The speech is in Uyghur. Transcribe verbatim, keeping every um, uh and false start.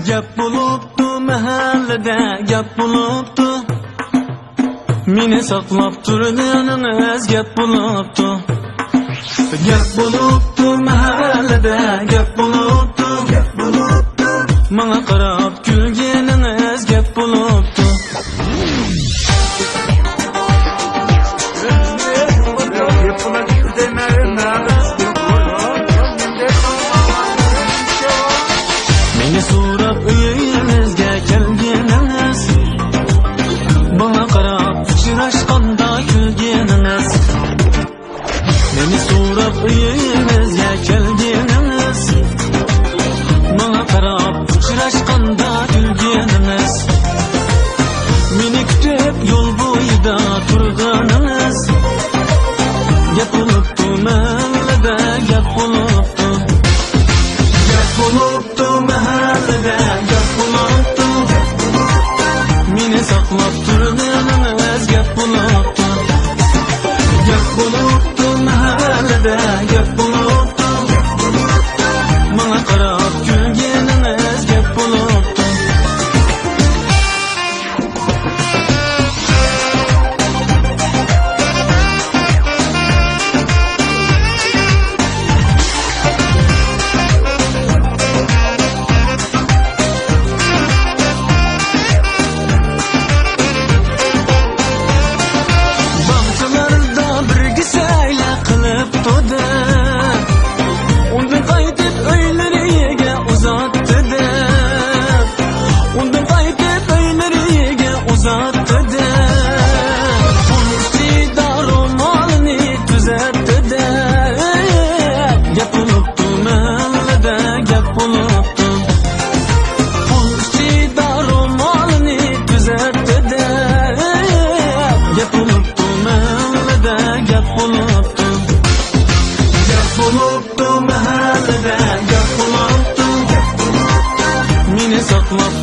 گەپ بولۇپتۇ، مەھەللىدە گەپ بولۇپتۇ. مېنى ساقلاپ تۇرغىنىڭىز گەپ بولۇپتۇ. گەپ بولۇپتۇ، مەھەللىدە گەپ بولۇپتۇ. گەپ بولۇپتۇ. ماڭا قاراپ كۈلگىنىڭىز گەپ بولۇپتۇ. مېنى سوراپ ئۆيىمىزگە كەلگىنىڭىز، ماڭا قاراپ ئۇچراشقاندا كۈلگىنىڭىز. مېنى سوراپ ئۆيىمىزگە كەلگىنىڭىز، ماڭا قاراپ ئۇچراشقاندا كۈلگىنىڭىز. مېنى كۈتۈپ يول بويىدا تۇرغىنىڭىز، گەپ بولۇپتۇ، مەھەللىدە گەپ بولۇپتۇ. گەپ بولۇپتۇ، مەھەللىدە گەپ بولۇپتۇ. مېنى ساقلاپ تۇرغىنىڭىز گەپ بولۇپتۇ. گەپ بولۇپتۇ، مەھەللىدە گەپ بولۇپتۇ. ماڭا قاراپ كۈلگىنىڭىز گەپ بولۇپتۇ. باغچىلاردا بىرگە سەيلە قىلىپ تۇردى. ئۇندىن قايتىپ ئۆيلىرىگە ئۇزاتتى دەپ. ئۇندىن قايتىپ ئۆيلىرىگە ئۇزاتتى دەپ. قول ئۇچىدا رومالنى تۈزەتتى دەپ. گەپ بولۇپتۇ، مەھەللىدە گەپ بولۇپتۇ. قول ئۇچىدا رومالنى تۈزەتتى دەپ. گەپ بولۇپتۇ، مەھەللىدە گەپ بولۇپتۇ. گەپ بولۇپتۇ، مەھەللىدە گەپ بولۇپتۇ. مېنى ساقلاپ